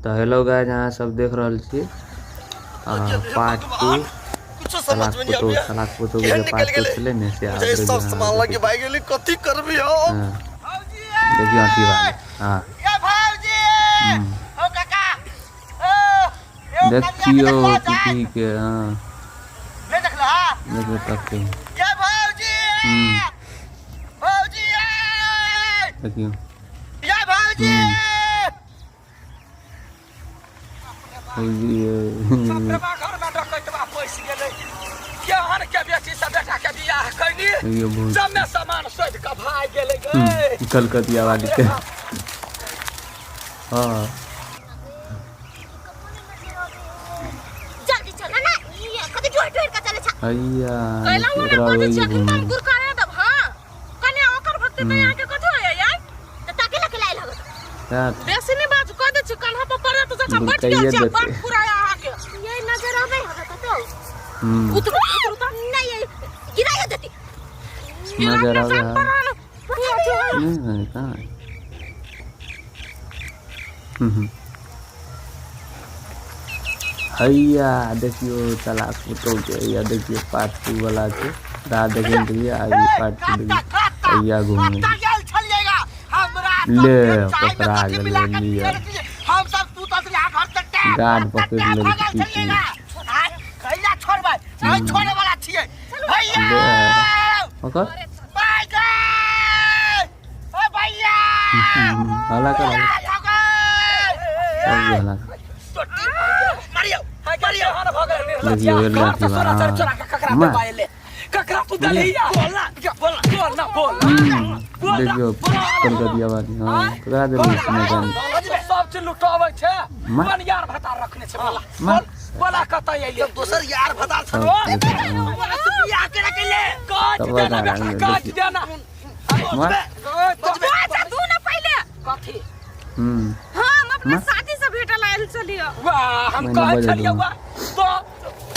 तऽ hello guys अहाँ सब देख रहल छी पार्ट टू कुछो समझ सालाक में नहीं पुतोह आबिया सालाक पुतोह के केहन जे निकल पार्ट टू गेलै छलै ने से आब बुझाइ देखियौ सब अहाँ सामान लगे देखियौ भागि गेलै कथी करबी हम हँ देखियौ अथी वाला हँ ये भौजी हूँ हो काका ओ यो कनिया के देखियौ देखलो जाय पीपी के हँ नहीं देखलो हा देखियौ तक ये भौजी हूँ भौजी ये देखियौ ये भौजी हूँ भौजी यै घर में डकैतवा पैसि गेलै केहन के बेटी से बेटा के बियाह कैली देखियौ भौजी जमे सामान शोधि कऽ भागि गेलै गै कलकतिया वाली के हाँ जल्दी चल ना ये कते जोर जोर के चले छा हैया कैला देखियौ वाला ओकरा बजै वही छी अखन घूमे हम गुरकाया देब हां कने ओकर भक्ति त यहाँ के कथी होय यार त ताके लके लायल हगो साथ बेसी नहीं बाजू कह दै छी कन्हा पर पड़े तऽ जका बैठ गेल गुरकाइए छी देतै बात पुराया अहाँके ये नजर आबै हगो कतो हम्म उतरू उतरू तऽ नहीं ये गिरायो देती नजर आबै जान है पर आन नहीं नहीं कहाँ है? हम्म हैया देखियौ चलाक पुतोह के हैया देखियौ पार्ट टू वाला छै राह देखै के लिए आब ई पार्ट टू देखियौ हैया घूमे कत्ता गेल छलिएगा हमरा ले सबके चाय में पकड़ा कथी गेलै मिला के लिअ पियल छी हम सब सुतल छलियै घर से टैप गार्ड पकड़ि टैप लेलकै भगल पीटी छलिएगा आय कहिया छोड़बै नहीं छोड़े वाला छियै भैया ले पकड़ बाय गए ओ भैया हल्ला कर हल्ला सब हल्ला कर मारियो मारियो देखियौ एलै अथी बा हाँ मार ककरा तू दलिया बोलना बोलना बोलना बोलना हम्म देखियौ कलकतिया वाली हाँ ककरा देलकै से नहि जानी सब चीज लुटाबै छै मार अपन यार भतार रखने छै बोला मार बोला कतऽ अइले दोसर यार भतार सब छलो देखियौ हाँ बियाह करे के ले काट तब देना बता बेटा काट देखियौ देना मार अच्छा तू ना पहिले कथी हम्म हम अपना मार साथी से भेटल आयल छलियै वाह हम मैंने कहै बजल छलियै हूँ वाह तो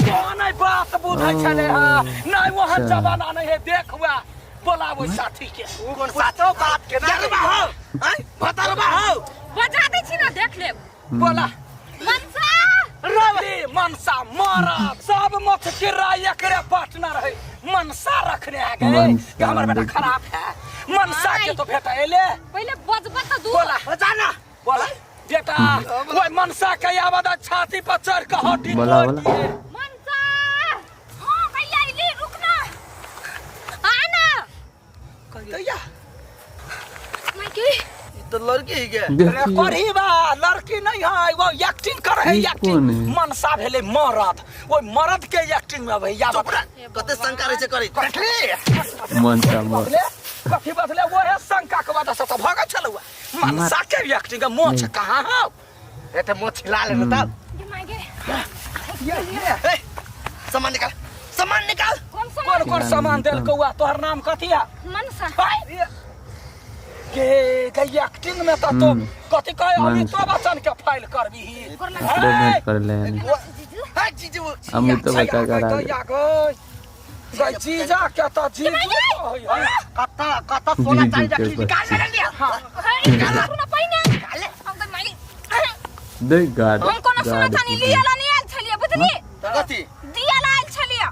तो नहि बात बुझै ओ छलै हँ नहि ओहन अच्छा जमाना नहि है देख वाह बोलाबै साथी के कोन साथो बात के यारबा हो हैं भतारबा हो बजा दै छी ना देख लेब बोला मनसा रवि मनसा मरद सब मथ किरा एकरे पार्टनर है मनसा रखने आ गए कि मनसा हमर बेटा देखियौ खराब है मनसा के तो भेट एले पहिले बजबा तऽ दूर बोला बजाना बोला बेटा ओइ मनसा के आवाज छाती पर चढ़ के हड्डी बोला तोड़ बोला दिए मनसा हाँ भैया अइली रुक ना आ ना कहिया माइके ई तो लड़की ही के अरे देखियौ करही बा लड़की नहीं है वो एक्टिंग कर है ई एक्टिंग कोन है मनसा भेले मरद ओइ मरद के एक्टिंग में भैया चुप रह कते शंका रहे छै करी कथी मनसा मर बदले कथी बदले वो है शंका के वजह से तो भगत छलुआ मार मनसा के एक्टिंग के मोछ नहीं कहाँ हौ ए ते मोछ हिला ले तब ये माइके ये ये ए सामान निकाल सामान निकाल कौन सामान कोन कोन सामान देलकौ तोहर नाम कथी है मनसा के के एक्टिंग में त तो कथी कहे अमिताभ बच्चन के फाइल करबी ओकरे भेंट कर ले जीजू हां जीजू अमिताभ बच्चन करा दे गई जीजा के त जीजू कहै है कत्ता कत्ता सोना जीजू चांदी के रखी निकाल बच्चे ले लिया हां निकाल ना पहिने हम त मारी दे गार्ड हम कोनो सोना गार्ड चानी लिया ला नहीं आयल छलियै बुझली कथी दिया ला आयल छलियै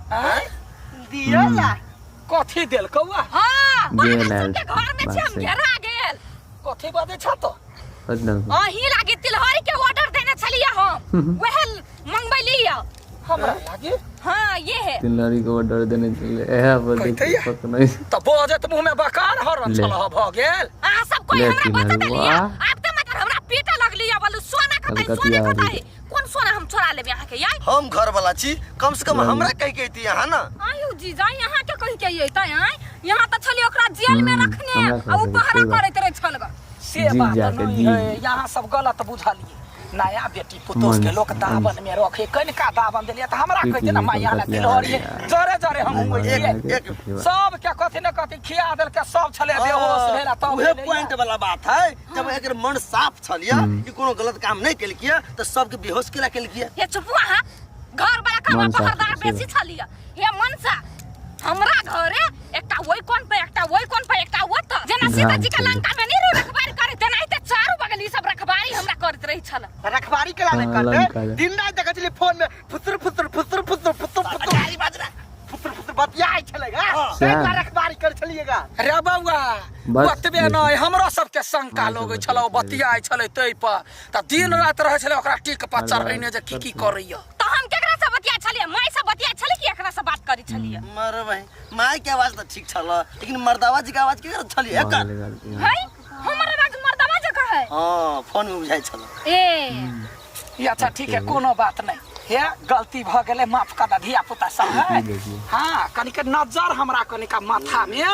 दिया ला कथी देलकौ हां गेल आयल सबके घर में बात छै हम सही घेरा गेल कथी बजै छ तो कथी देलकौ अहीं लागी तिलहरी के ऑर्डर देने छलियै हम वह मंगबैली हमरा लागी हाँ ये है तिलहरी के ऑर्डर देने चले एहे पर कहते देखियौ पकड़ै तऽ बजत मुँह में बकार हरन ले छल भऽ गेल अहाँ सब कोई ले हमरा तिलहरी बचा देलियै वाह आब तऽ मतलब हमरा पीटे लगलियै बोलू सोना कतै सोना कलकतिया वाली कतै कोन सोना हम चोरा लेबै अहाँके यार हम घर वाला छी कम से कम वाली हमरा कहि के अइती अहाँ ना आयु जीजा यहाँ के कहि के अइतै आँय यहाँ तऽ छलियै ओकरा जेल में रखने हमरा आ ओ कहलकै पहरा सही बात करैत रहै छल ग से बात जीजा के नहीं जी है यहाँ सब गलत बुझलिए नया बेटी पुतोह के लोक मनसा दावन में रखे कनिका दावन देलिए तऽ हमरा की कहि देना की माया ने कलकतिया तिलहरी वाली जरे जरे हम यार होइए एक कथी बा सब के कथी न कथी खिया देलकै सब छले बेहोश भेल आ तब उहे भेलैया। पॉइंट वाला बात है जब एकर मन साफ छलिया कि कोनो गलत काम नहीं केलकिया तो सबके बेहोश केला केलकिया हे चुप अहाँ घर वाला के मन हमरा साफ पहरदार सही बेसी बात छलियै हे मनसा हमरा घरे एकटा ओहि कोन पे एकटा ओहि कोन पे एकटा ओतऽ जेना सीता घाम जी के छलै लंका में नहीं रहे रखबारी करे तेनाहिते चारू बगल ई सब रखबारी हमरा करैत रही छल। रखबारी केला नहि हाँ, करतै? लंका है। दिन राति देखै छलियै फोन में फुसुर फुसुर फुसुर फुसुर फुसुर फुसुर गाली बाजना फुसुर फुसुर बतियाइ छलै गा। सएह। ताहि दुआरे रखबारी करै छलियै गा। रे बौआ, बस ओतबे नहि, हमरो सबके शंका हाँ, लगै सब छलै, ओ बतियाइ बतियाइ छलै ताहि पर तऽ दिन राति रहै छलै ओकरा टीक पर चढ़ैने जे की की करैया। तऽ हम केकरा से बतिया छलियै? माय से बतिया छलियै कि एकरा से बात करै छलियै? मर भाई, माय के आवाज तऽ ठीक छल, लेकिन मर्दावा जी के आवाज केकर छलियै एकर? है, हमर आवाज मर्दवा जकाँ है? हाँ, फोन में बुझाइ छल। ए ई अच्छा ठीक है, कोनो बात नहीं, हे गलती भऽ गेलै, माफ कऽ दे धिया पुता सब है। देखियौ। हाँ, कनिक नजर हमरा कनिका माथा में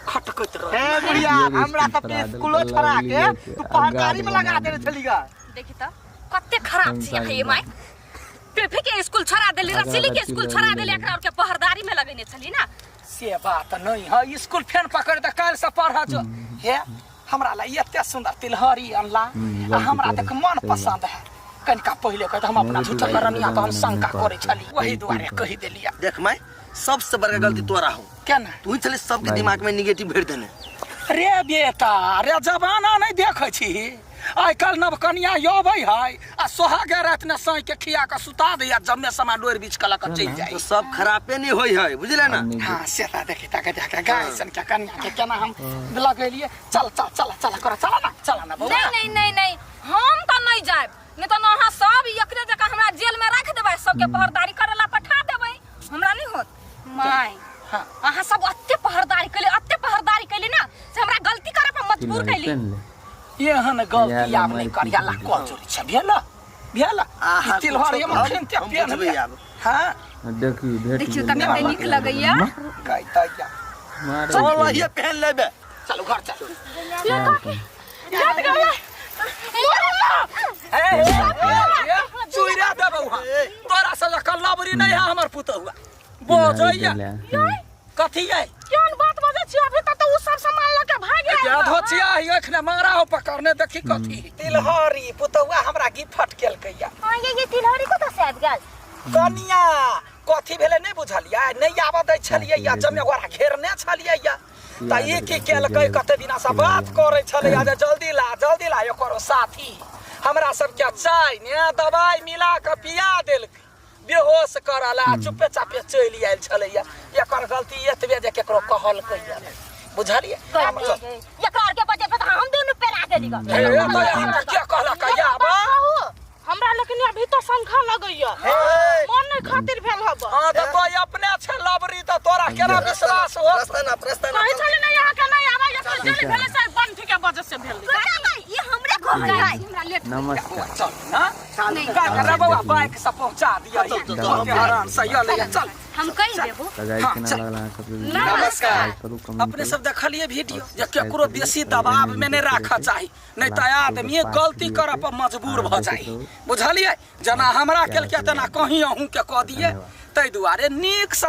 खटकैत रहे। हे बुढ़िया, ये हमरा स्कूल सबके पर आदल स्कूलो कल्ला छोड़ा के उगली तू है, पहरदारी में आगाद लगा बना देने देली। छली गा। देखी तऽ कते खराब छी संसार ये माय। पेफी के स्कूल छोड़ा देली, आगाँ रसीली के बच्ची स्कूल लगी छोड़ा देली, लगी। एकरा और के पहरदारी में लगेने छली ना। से बात नहीं है, स्कूल फेन पकड़ दे, काल्हि से पढ़ जो। हे हमरा ला एते सुंदर तिलहरी अनला आ गलती हमरा करे, देख मन सही बात। पसंद है। कनिका पहिले कहत हम अपना नहीं झूठा तो करनिया तऽ हम नहीं शंका कहते। करै छली, ओही बिल्कुल दुआरे कहते। कहि देलियै। देख माय, सबसे बड़का गलती तोरा हो। केना? तू ही छली सबके भाई। दिमाग में निगेटिव भरि देने। रे बेटा रे, जमाना नहीं देखै छी, आइ काल्हि नवकनिया अबै है आ सोहागे राति ने साँइ के खिया के सुता दैया, जम्मे समा डोरि बीच के लऽ के चलि जाइ। तो सब खराबे नहीं होई है, बुझले ना? नहीं। हाँ, से तऽ देखी तक देख गाय सन के कनिया के केना हम लगेलियै। चल चल चल चल कर, चल ना, चल ना बौआ। नहीं नहीं नहीं नहीं, हम तऽ नहीं जायब, नहीं तऽ अहाँ सब एकरे जकाँ हमरा जेल में राख देबै, सबके पहरदारी करे ला पठा देबै, हमरा नहीं होत। माय, हाँ। अहाँ सब अते पहरदारी कैली, अते पहरदारी कैली ना से हमरा गलती करे पर मजबूर तिलहरी कैली। पेन ले। एहन गलती यार, आब नहीं मारि करिया ला, पीट कल जोड़ी छै भेल भेल। आहा, ई तिलहरी कुछो हम हम- अखन ते हम पेन बुझबै ले। आब। हाँ। देखियौ भेट देखियौ गेल। तऽ कते नीक लगैया। गाय तैया। मारे चल ये पहन लेबे। चलू घर चलू। चुरा देबौ हम तोरा से जखन लबरी नहीं है हमर पुतहुआ बजैया। कथी है? केहन बात बजै छी? अभी तक तऽ उ सब सामान लऽ के भागि आयल क्या बा। धोचिया ही एखने मारा हो पकड़ने, देखी कथी तिलहरी पुतहुआ हमरा गिफ्ट केलकैया। हाँ, ये तिलहरी कतऽ से आबि गेल? कनिया कथी भेलै नहि बुझलियै? नहि आबऽ दै छलियै या जमे ओकरा घेरने छलियै या तऽ ई की केलकै, कते दिना से बात करै छलै जे जल्दी ला जल्दी ला। एकर साथी हमरा सबके चाय ने दवाई मिला कऽ पिया देलकै, बेहोश करल आ चुपे चापे चलि आयल छलैया। एकर गलती एतबे जे केकरो कहलकैया नहि, बुझलियै? एकरा आर के बजे पर हम दुनू पेरा गेली ग। हे तऽ अहाँके के कहलक या बा? हमरा लेकिन अभी तो शंका लगैया, मन नहीं खातिर भेल हब। हाँ तऽ तो अपने छै लबरी, तऽ तोरा केना विश्वास हो? रास्ता ना, रास्ता ना। कहै छली नहीं यहाँ के नहीं आबै, एकर देरी भेलै से बंठी के वजह से भेल। ई हमरे कहल है। हमरा लेट नमस्कार। चल ना का बौआ, बाइक से पहुंचा दिया आराम से, ये ले चल। हम कहि देबो। तऽ गाइस हाँ, केना चल। लागल अहाँ सबके वीडियो? नमस्कार। लाइक करू, कमेंट अपने करू सब देखलिए वीडियो और जे सब्सक्राइब केकरो करू। बेसी और दबाव एहन में नहीं वीडियो राखऽ देखैत चाही, नहीं तऽ लास्ट आदमी पार्ट गलती वीडियो करऽ के पर मजबूर अहाँ भऽ देखैत जाइ, रहू। बुझलियै? जेना हमरा प्यार केलकै तेना आशीर्वाद। कहीं अहूँ के कऽ दियै, धन्यवाद। ताहि दुआरे नीक से।